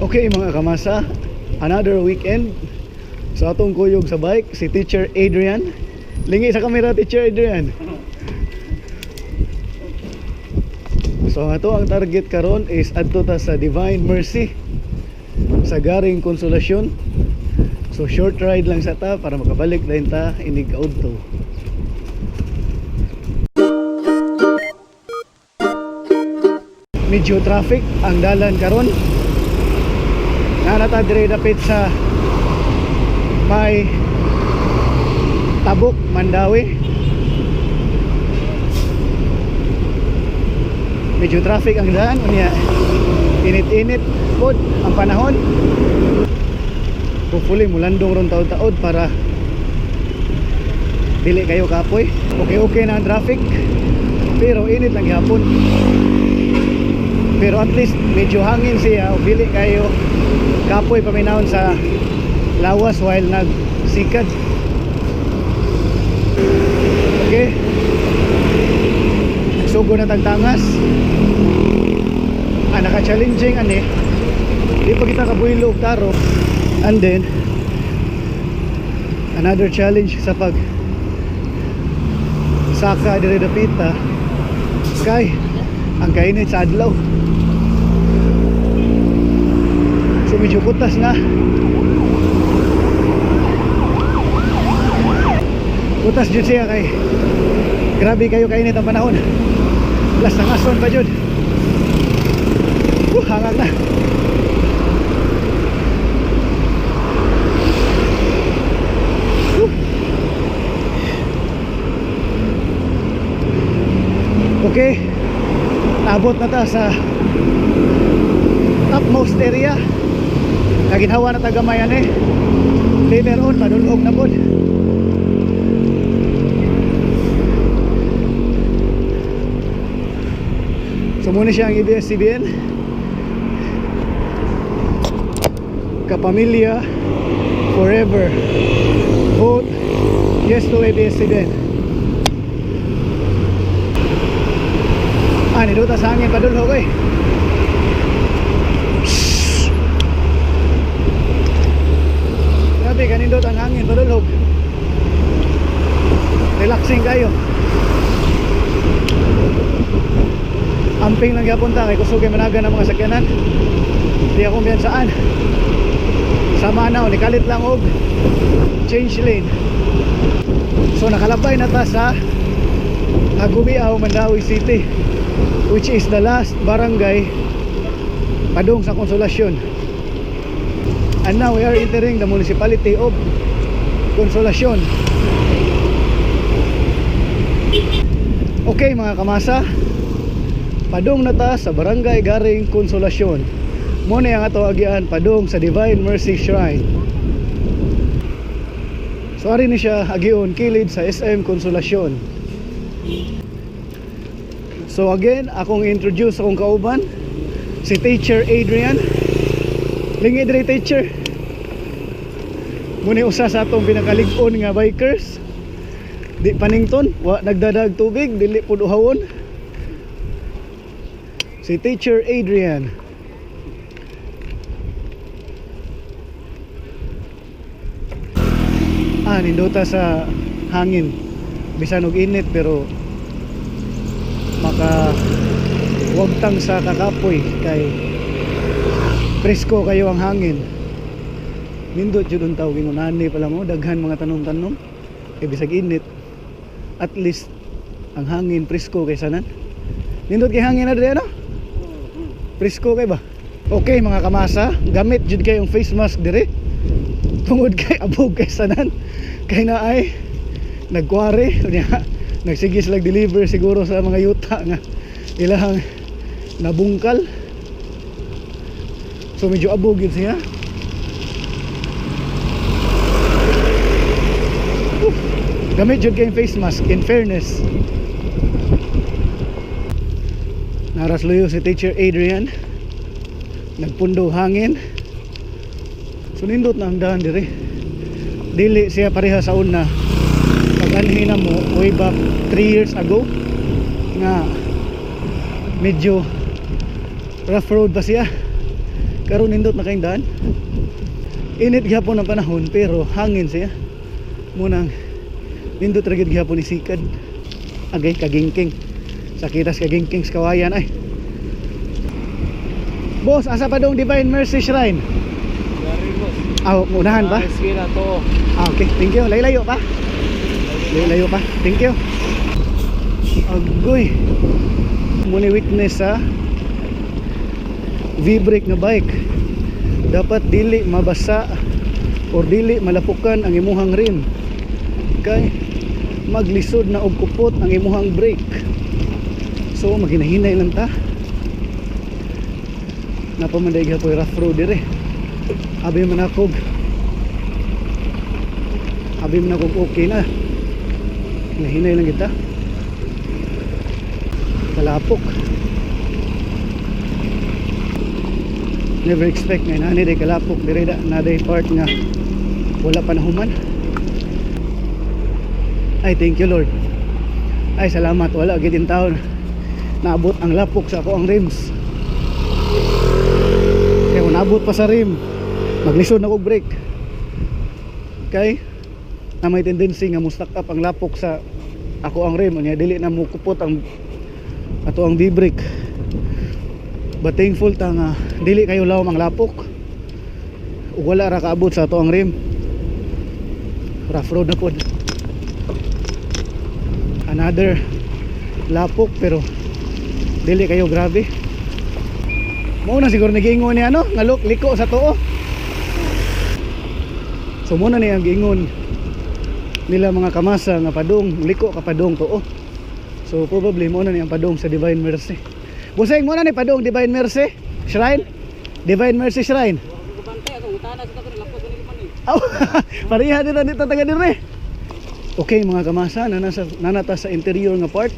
Okay, mga kamasa, another weekend. Sa atong kuyog sa bike, si Teacher Adrian. Lingi sa kamera, Teacher Adrian. So ang ato ang target karon is adto ta sa Divine Mercy sa Garing Consolacion. So short ride lang sa ta para makabalik din ta inig kaudto. Medyo traffic ang dalan karon. Naa ta dire dapit sa may Tabuk, Mandaue. Medyo traffic ang daan unya init-init pod ang panahon. Hopefully mulandong ron taod-taod para dili kayo kapoy. Okay okay na ang traffic pero init lang gihapon. Pero at least medyo hangin siya o dili kayo kapoy paminawon sa lawas while nagsikad. Okay. Sugo na tagtangas. Ah, naka-challenging ani. Di pa kita kabuhilo og taro. And then another challenge sa pag saka dire dapita kay ang kainit sa adlaw. So medyo kutas na. Kutas jud siya kay grabe kayo kainit ang panahon. Plus ang ason pa jud. Hangag na. Okay. Naabot na ta sa topmost area. Naginhawa na ta gamay ani. Later on, padulhog na pod. So muna siya ang ABS-CBN. Kapamilya forever. Vote yes to ABS-CBN. Ah, niduta sa hangin padulhog eh. Shhh. Grabe, kanindot ang hangin padulhog. Relaxing kayo. Amping lang gyapon ta kay kusog kay managa ng mga sakyanan. Di ako biyan saan. Sama na, nikalit lang og change lane. So nakalabay na ta sa Hagubiao, Mandaue City, which is the last barangay padung sa Consolacion. And now we are entering the municipality of Consolacion. Okay mga kamasa, padung na ta sa barangay Garing Consolacion. Mo ni ang ato agian padung sa Divine Mercy Shrine. So ari ni siya agion kilid sa SM Consolacion. So again, akong introduce akong kauban si Teacher Adrian. Lingi diri, Teacher. Muni usa sa atong pinakalig-on nga bikers. Di panington, wa nagdadag tubig, dili pud uhawon. Si Teacher Adrian. Ah, nindota sa hangin. Bisan og init pero maka wagtang sa kakapoy kay presko kayo ang hangin. Nindot jud untaw ingon ani pa lang mo, daghan mga tanom-tanom kay bisag init at least ang hangin presko kay sanan. Nindot kay hangin na diri ano? Presko kay ba? Okay mga kamasa, gamit jud kayong face mask diri. Tungod kay abog kay sanan. Kay naay nagkuwari unya nagsige sila deliver siguro sa mga yuta nga ilahang nabungkal. So medyo abog yun siya. Gamit jud kayong face mask in fairness. Narasluyo si Teacher Adrian. Nagpundo hangin. So nindot na ang daan diri. Dili siya pareha sa una. Pag-anhi na mo way back 3 years ago nga medyo rough road pa siya. Karon nindot na kayong daan. Init gihapon ang panahon pero hangin siya. Munang nindot ra gyud gihapon isikad. Agay kagingking. Sakitas kagingking sa kawayan ay. Boss, asa pa dong Divine Mercy Shrine? Gari, boss. Ah, unahan pa? Esquina to. Ah, okay, thank you. Layo-layo pa. Layo-layo pa. Thank you. Agoy. Muni weakness sa V-brake na bike. Dapat dili mabasa or dili malapukan ang imuhang rim. Kay maglisod na og kupot ang imuhang brake. So maginahinay lang ta. Napamanday gyapon rough road dire. Abi man akog okay na. Hinahinay lang kita. Kalapok. Never expect nga nani day kalapok dire da na day part nga wala pa nahuman. Ay, thank you, Lord. Ay, salamat, wala gid in taon naabot ang lapok sa ako ang rims. Kaya kung naabot pa sa rim, maglisod na kog brake. Okay? Na may tendency nga mo stack up ang lapok sa ako ang rim, unya dili na mo kupot ang ato ang V-brake. But thankful ta nga dili kayo lawom ang lapok. Ug wala ra kaabot sa ato ang rim. Rough road na pod. Another lapok pero dili kayo grabe. Mao na siguro nagiingon ni ano, nga look, liko sa tuo. So muna ni ang giingon nila, mga kamasa, nga padung, liko ka padung tuo. So probably mo na ni ang padung sa Divine Mercy. Buseng, mo na ni padung Divine Mercy Shrine? Divine Mercy Shrine. Aw, pareha dito dito taga dire. Okay, mga kamasa, nanasa nanata sa interior nga part.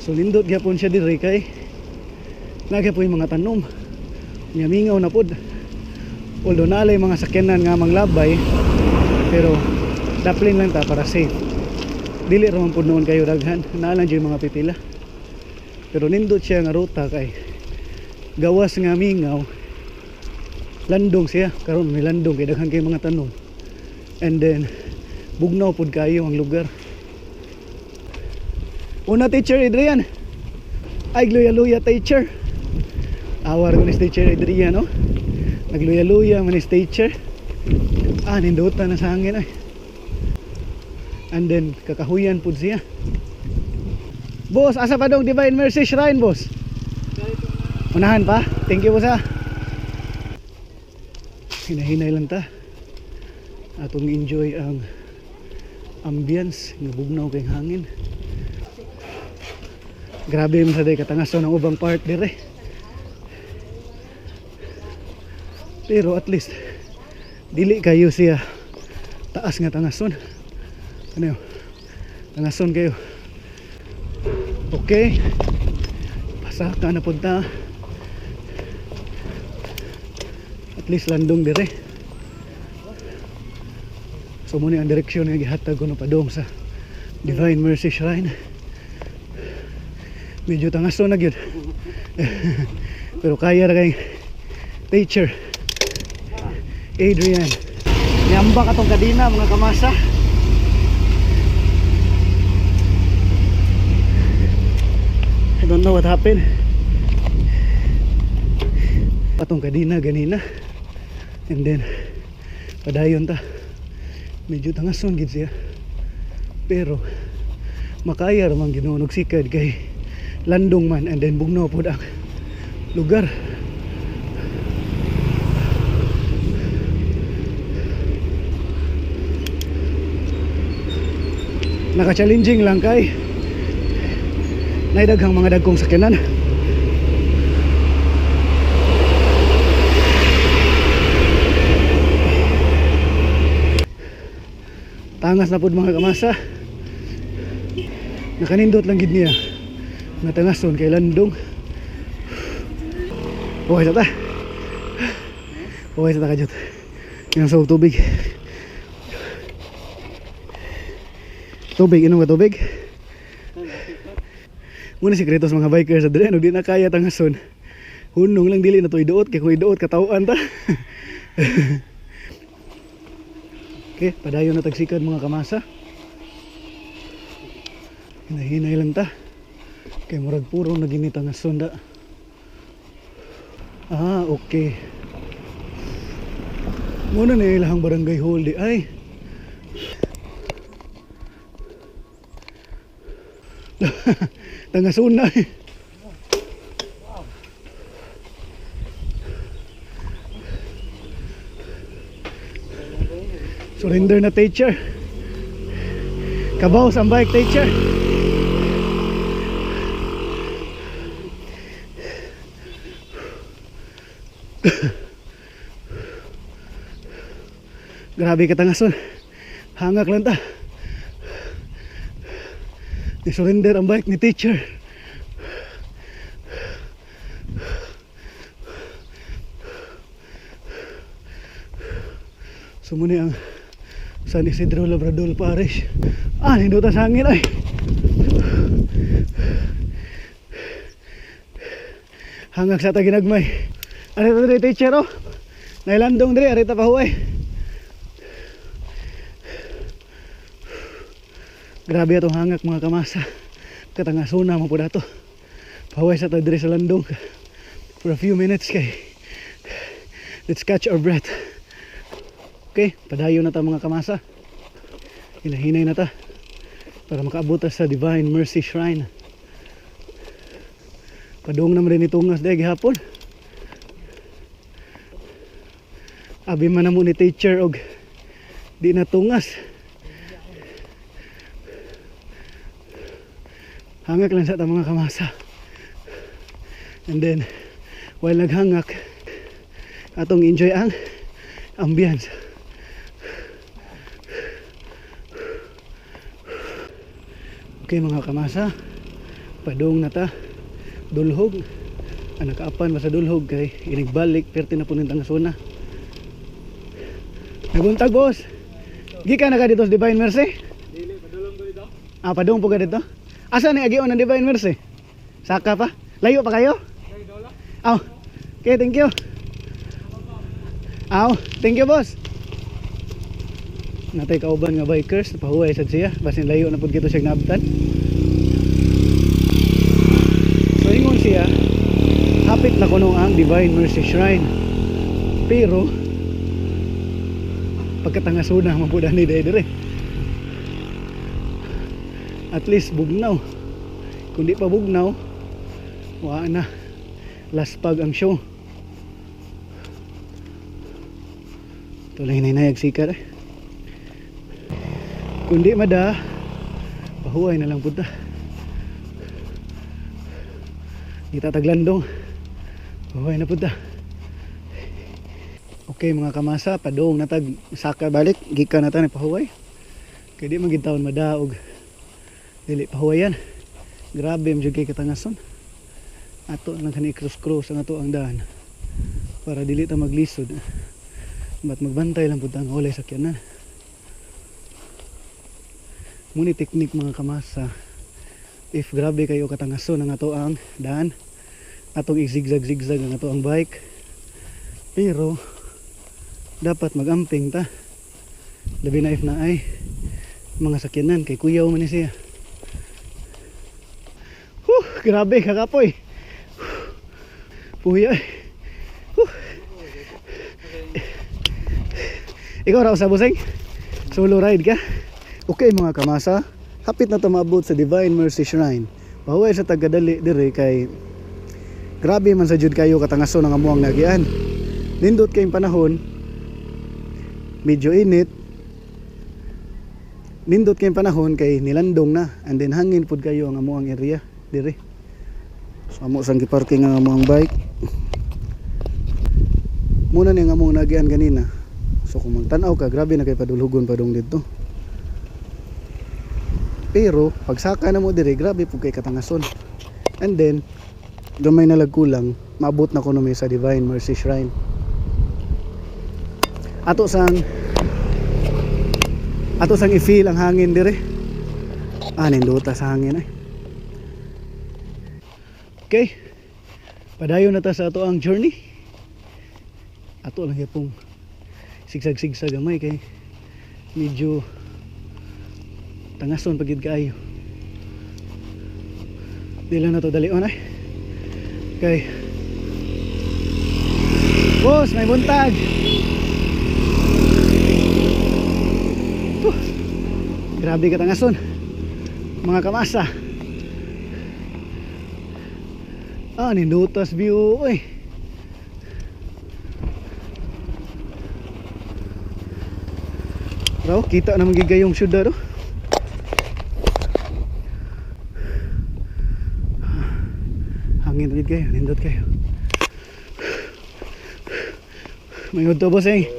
So lindot gyapon siya dire kay naa po yung mga tanom. Nya mingaw na pod. Although naalay mga sakyanan nga manglabay, pero daplin lang ta para safe. Dili ra man pod noon kayo daghan, naa lang jud mga pipila. Pero nindot siya nga ruta kay gawas nga mingaw, landong siya karon, may landong kay daghan kay mga tanom. And then bugnaw pod kayo ang lugar. Una, Teacher Adrian. Ay, gluya-luya, Teacher. Awar ko ni Teacher Adrian, no? Nagluya-luya man ni teacher. Ah, nindutan na sa hangin ay. And then kakahuyan pud siya. Boss, asa pa dong Divine Mercy Shrine, boss? Unahan pa? Thank you, boss, ah. Hinahinay lang ta. Atong enjoy ang ambience nga bugnaw kay hangin. Grabe man sa day katangason ang ubang part dire. Pero at least dili kayo siya taas nga tangason. Ano yun? Tangason kayo. Okay. Pasaka na punta. At least landong dire. So muna ang direksyon nga gihatag ko no padong sa Divine Mercy Shrine. Medyo tangason na gyud. Pero kaya ra kay Teacher Adrian. Niambak atong kadina, mga kamasa. I don't know what happened. Atong kadina ganina. And then padayon ta. Medyo tangason gid siya. Pero makaya ra man Ginoo og sikad kay landong man and then bugnaw pod ang lugar. Naka-challenging lang kay naidaghang mga dagkong sakyanan. Tangas na pod, mga kamasa. Nakanindot lang gid niya nga tangason kay landong. Okay sa ta. Okay sa ta kajut. Inom sa tubig. Tubig, inom ka tubig. Muna sikreto sa mga bikers sa dre, no, di na kaya tangason. Hunong lang, dili na to iduot kay kung iduot, katawhan ta. Okay, padayon na tagsikad, mga kamasa. Hinahinay lang ta. Kay murag puro na ginita nga sunda. Ah, okay. Muna na ilahang barangay hall di ay. Tangason na eh. Surrender na, teacher. Kabaw sa bike, teacher. Grabe katangason. Hangak lang ta. Ni-surrender ang bike ni teacher. So muna ang San Isidro Labrador Parish. Ah, ninduta sa hangin ay. Hangak sa ta ginagmay. Arita diri, teacher, oh. Nailandong diri, arita pa huway. Grabe atong hangak, mga kamasa. Katangasuna mo po dato. Pahuway sa ta diri sa landong for a few minutes kay let's catch our breath. Okay, padayon na ta, mga kamasa. Hinahinay na ta para makaabot ta sa Divine Mercy Shrine. Padung naman din itungas dahil gihapon. Abi man na mo ni teacher og di na tungas. Hangak lang sa ta, mga kamasa. And then while naghangak, atong enjoy ang ambience. Okay, mga kamasa, padung na ta dulhog. Ang nakaapan ba sa dulhog kay inigbalik perti na po ng tangasona. Nabuntag, boss. Gikan na ka dito sa Divine Mercy? Dili, padulong ko dito. Ah, padung po ka dito? Asa ni agion ng Divine Mercy? Saka pa? Layo pa kayo? Kay Dola. Aw. Okay, thank you. Aw, thank you, boss. Natay kauban nga bikers, pahuway sad siya. Basin layo na pud kito siya naabtan. So ingon siya, hapit na kuno ang Divine Mercy Shrine. Pero pagkatangasuna man pud ani dire. At least bugnaw. Kung di pa bugnaw, wa na. Laspag ang show. Tuloy na inayag sikar eh. Kung di mada, pahuway na lang punta. Di tataglandong. Pahuway na punta. Okay, mga kamasa, padong natag saka balik, gikan na ta ni pahuway. Kay di man gid taon madaog. Dili pahuwayan. Grabe man jud kay katangason. Ato lang kani cross-cross ang ato ang daan para dili ta maglisod. But magbantay lang pud ta nga walay sakyanan. Muni teknik, mga kamasa. If grabe kayo katangason ang ato ang daan, atong i-zigzag zigzag ang ato ang bike. Pero dapat magamping ta. Labi na if na ay mga sakyanan kay kuyaw man ni siya. Huh, grabe kakapoy. Puya. Huh. Ikaw raw sa buseng? Solo ride ka? Okay, mga kamasa, hapit na ta maabot sa Divine Mercy Shrine. Pahuway sa tagadali dire kay grabe man sa jud kayo katangason ang amuang nagian. Nindot kayong panahon, medyo init. Nindot kayong panahon kay nilandong na and then hangin pud kayo ang amuang area dire. So amo sang giparking ang amuang bike. Muna ni ang among nagian ganina. So kung magtan-aw ka, grabe na kay padulhugon padung didto. Pero pagsaka na mo dire, grabe pud kay katangason. And then gamay na lag kulang, maabot na kuno mi sa Divine Mercy Shrine. Ato sang i-feel ang hangin dire. Ah, nindota sa hangin eh. Okay. Padayon na ta sa ato ang journey. Ato lang gyapong sigsag-sigsag gamay kay medyo tangason pagid kaayo. Di lang na to dalion ay. Kay boss, may buntag. Puh. Grabe katangason, mga kamasa. Ah, nindutas view, oy. Raw, kita naman gigayong syudad, oh. Hangin ulit kayo, nindot kayo. May to, boss eh.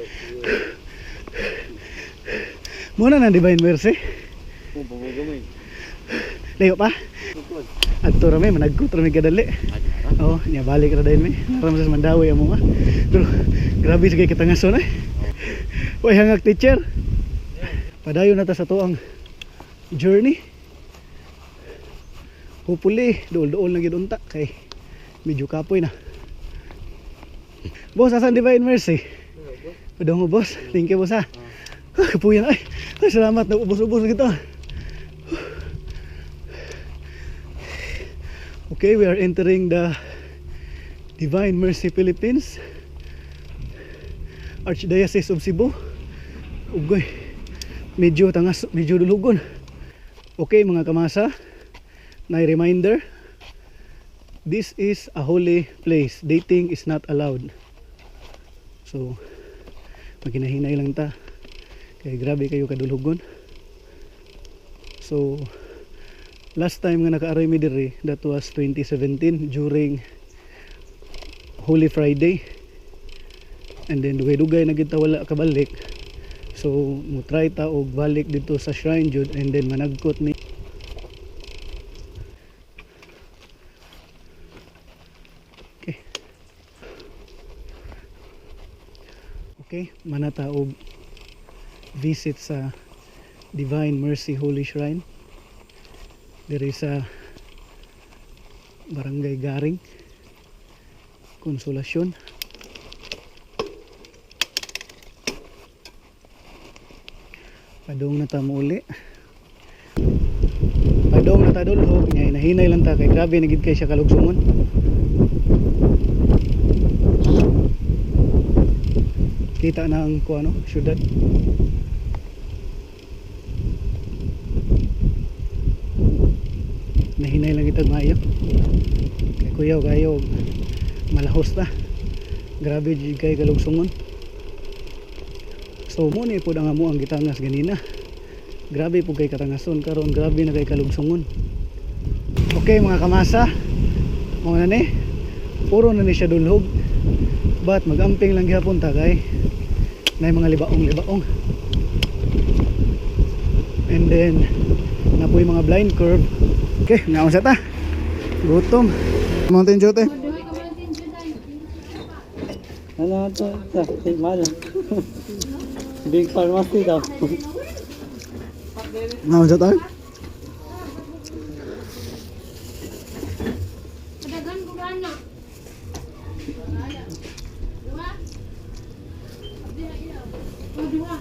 Muna na Divine Mercy. Oh, gamay. Layo pa. Adto ra may managkot ra may kadali. Oo, niya balik ra dayon mi. Naram sa Mandawi amo nga. Pero grabe sa kay katangason eh. Uy, hangak, teacher. Padayon na ta sa tuang journey. Hopefully, duol-duol na gid unta kay medyo kapoy na. Boss, asan Divine Mercy? Padong mo, boss. Thank you, boss ha. Ah, kapuyan ay. Ay, salamat na ubos-ubos na kita. Okay, we are entering the Divine Mercy Philippines, Archdiocese of Cebu. Ugoy. Medyo tangas, medyo dulugon. Okay, mga kamasa, na reminder. This is a holy place. Dating is not allowed. So, maginahinay lang ta. Kay grabe kayo kadulugon. So, last time nga naka-aray mi diri, that was 2017 during Holy Friday. And then dugay-dugay na gid ta wala kabalik. So, mo try ta og balik dito sa shrine jud and then managkot ni. Okay. Okay, manata og visit sa Divine Mercy Holy Shrine diri sa Barangay Garing, Consolacion. Padong na ta uli. Padong na ta dulhog nya, hinahinay lang ta kay grabe na gid kay siya kalugsungon. Kita na ang kuano, syudad. Nahinay lang kitag maayo kay kuyaw kayo, malahos ta. Grabe jud kay kalugsungon. So mo ni pud ang amo ang gitangas ganina. Grabe pud kay katangason karon, grabe na kay kalugsungon. Okay, mga kamasa, mo na ni, puro na ni siya dulhog, but magamping lang gihapon ta kay nay mga libaong-libaong and then napoy mga blind curve. Okay, naon sa ta, gutom. Mountain Dew, te. Ano to? Mahal. Big pharmacy daw. Naon sa ta. Padagan ko na. Dua. Oh, dua.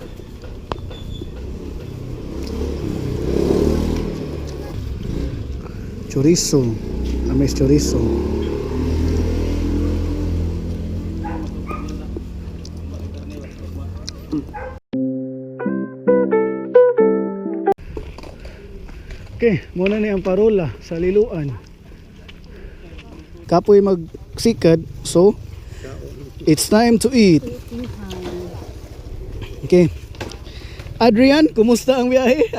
Chorizo. Ames chorizo. Okay, muna ni ang parola sa Liloan. Kapoy magsikad, so it's time to eat. Okay. Adrian, kumusta ang biyahe?